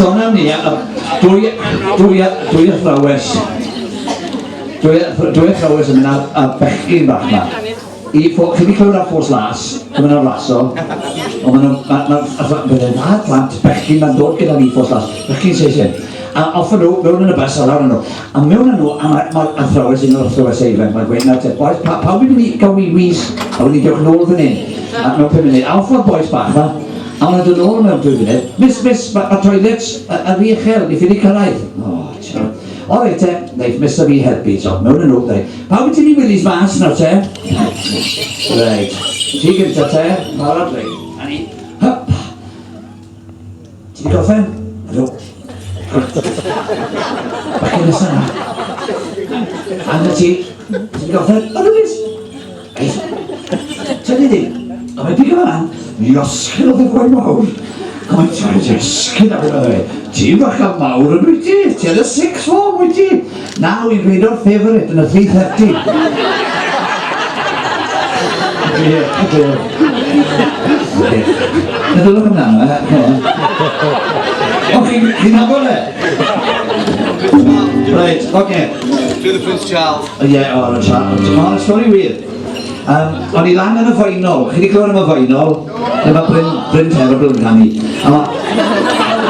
Sôn am ni, dwy athrawes, dwy athrawes yn mynd ar bechgyn bach 'ma. I ffo- chi 'di clywed am Ffos Las, maen nhw'n raso, ond maen nhw'n, ma, ma, bydde'n dda plant bechgyn ma'n dod gyda ni Ffos Las, bechgyn seis hyn. A off nhw, mewn yn y bus, a lawr nhw. A mewn â nhw, a mae'r ma athrawes, un o'r athrawesau ifanc, mae'n gweud, nawr te, boys, pa, pawb yn mynd i gael wee-wees, a wedyn dewch nôl fan hyn, a mewn 5 munud. A off o'r boys bach ma, a maen nhw'n dod nôl mewn 2 munud. Miss, miss, mae'r ma toilets yn rhy uchel, ni ffili cyrraedd. O, oh, o reit te, neith miss a fi helpu, so mewn â nhw, reit. Pawb yn tynnu willies mas nawr te? Reit, ti gynta te, barod, reit. A ni, hyp. Ti 'di gorffen? Ydw. Bachgen nesa 'na. A 'na ti. Ti 'di gorffen? Ydw miss. Reit. Tynnu di. A mae'n pigo fe lan. Iosgyn oedd y boi mawr. A mae'n torri iosgyn a fe. Ti'n fachgen mawr yn wyt ti? Ti yn y sixth form wyt ti? Na, wy'n rhaid o'r favourite yn y 3:30. Ie, ie. Meddylwch amdano e, come on. O, chi'n nabod e? Reit, oce. To the Prince Charles. Ie, o, y Charles. Mae'n stori wir. O'n i lan yn y Faenol. Chi wedi clywed am y Faenol? Lle mae Bryn Terrible yn canu. A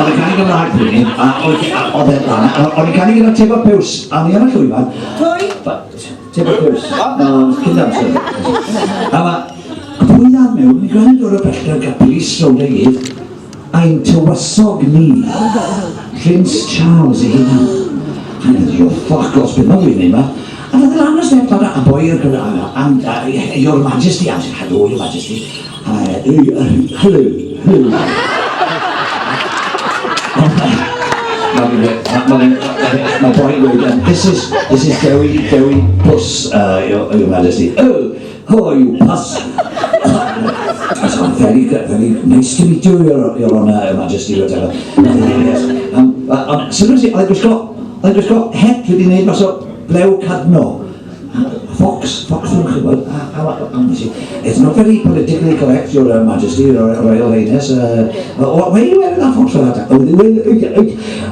oedd e'n canu Gymraeg pryd 'ny, a oedd e'n lan, a o'n i'n canu gyda Tebot Piws, a o'n i ar y llwyfan. Pwy? Tebot Piws. O, cyn amser. A ma, a pwy ddath mewn, ni'n gweld yn dod o bellter, cael police rownd e gyd, ein tywysog ni, Prince Charles ei hunan. A ni'n meddwl, oh fuck, os beth mae'n gwneud yma. A ddath e lan y step lawr, a boi o'r and Your Majesty, a hello, Your Majesty. Hello, hello. Mae boi yn gweud, this is Dewi Pws, Your Majesty. Oh, how are you, Puss? So, very good, very nice to meet you, Your Honour, Your Majesty, whatever. Yes. Ond, sylwes i, oedd e'n gwisgo het wedi wneud mas o blew cadno. Fox, Fox yn chybod, a nes i, it's not very politically correct, Your Majesty, Your Royal Highness, why are you wearing that fox for that? Oh, well,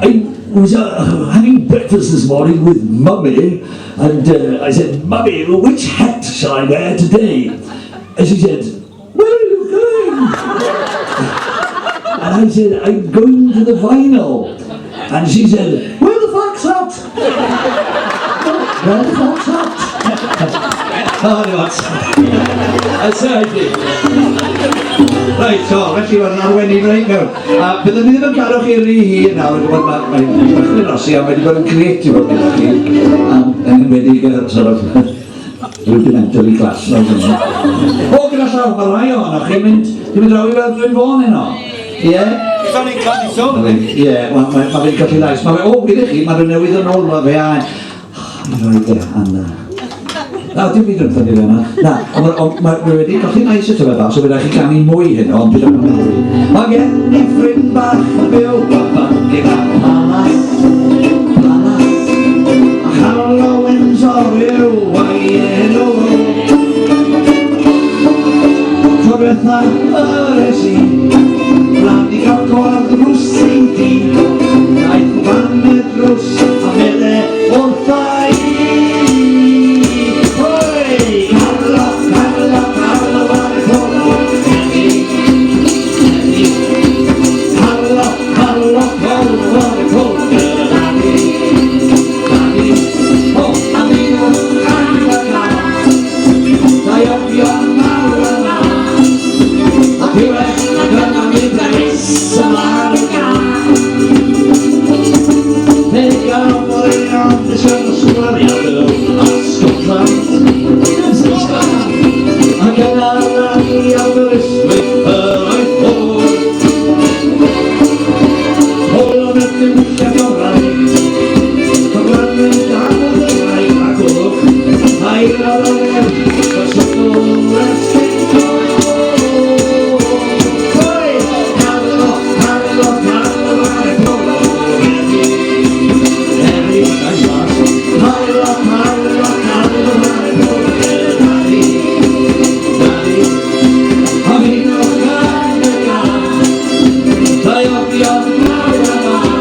I was having breakfast this morning with Mummy, and I said, "Mummy, which hat shall I wear today?" And she said, "Where are you going?" And I said, "I'm going to the final." And she said, "Where the fuck's that? Where the fuck's that?" Oh, no, that's I did. Reit, so, felly mae'n arwen i reit mewn. A byddwn ni ddim yn cadw chi rhy hir nawr, yn gwybod, mae'n bychan rosi, a mae wedi bod yn grêt i fod gyda chi. Yn enwedig y sort of rudimentary class. O, gyda llaw, mae rai ohonoch chi'n mynd, ti'n mynd draw i weld Bryn Fôn heno? Ie? It's only canu song. Ie, wel, mae fe'n colli lais. Mae fe, o, gwydych chi, mae nhw newydd yn ôl, mae fe a... Mae'n rhaid e, Anna. Na, dim byd wrthyn ni fe yna. Na, ond mae wedi colli lais y tyfa bach, so fe rhaid chi ganu mwy heno, ond bydd o'n mwy. Mae gen i ffrind bach yn byw o Buckingham Palace, Palace, a Charlo Windsor yw ei enw. Tro diwetha yr es i, lan i gael gweld drws ei dŷ, daeth fan y drws a medde wrtha i. Hoi! Carlo, Carlo, Carlo Bartolo, Heddi, heddi. Carlo, Carlo, Carlo Bartolo, Daddy, Daddy. O, amigo, amigo, Daiorion mawr yma. A diwedd dyma mi bres ymlaen y gân. Fe gafodd ei audition a Scotland. Ac yna i Aberystwyth yr oedd ffwrdd. Hwyl yn y diwylliant orau. Cyfrannu gafodd y rhai a gwch. A'i raddodd ef, y sylw Oi! Carlo, Carlo, Carlo Bartolo, Heddi, heddi, nice lass. Carlo, Carlo, Carlo Bartolo, Daddy, Daddy. Ymunwch yn y gân. Daiorion mawr yma.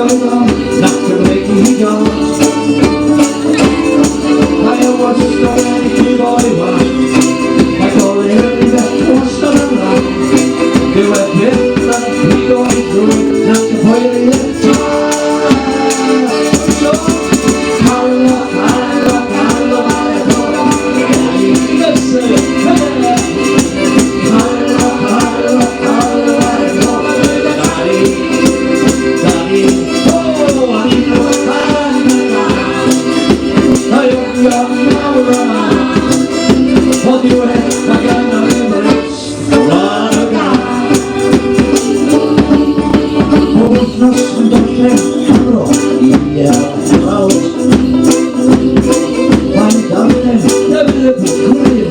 gyfan, nac yn wneud. Mae o wastad yn ei boi wan. Mae goleu yn ei wastad yn rhan. Dyw e byth yn pigo ei drwy, nac yn poeri y tân. So, Carlo, Carlo, Carlo, Carlo, Carlo, Carlo, Carlo, Carlo, Daddy, Daddy, oh, I need no time. Ay, mawr yma. O diwedd, mae gan yr Emirates Rhan y gan. Pob wythnos yn darllen Cymro i brawd. Mae'n darllen y Gwilym.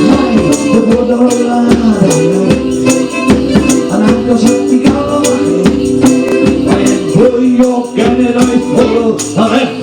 Mae dyfodol y wlad yn agos at i gael o. Mae'n fwy o genedlaethol ar.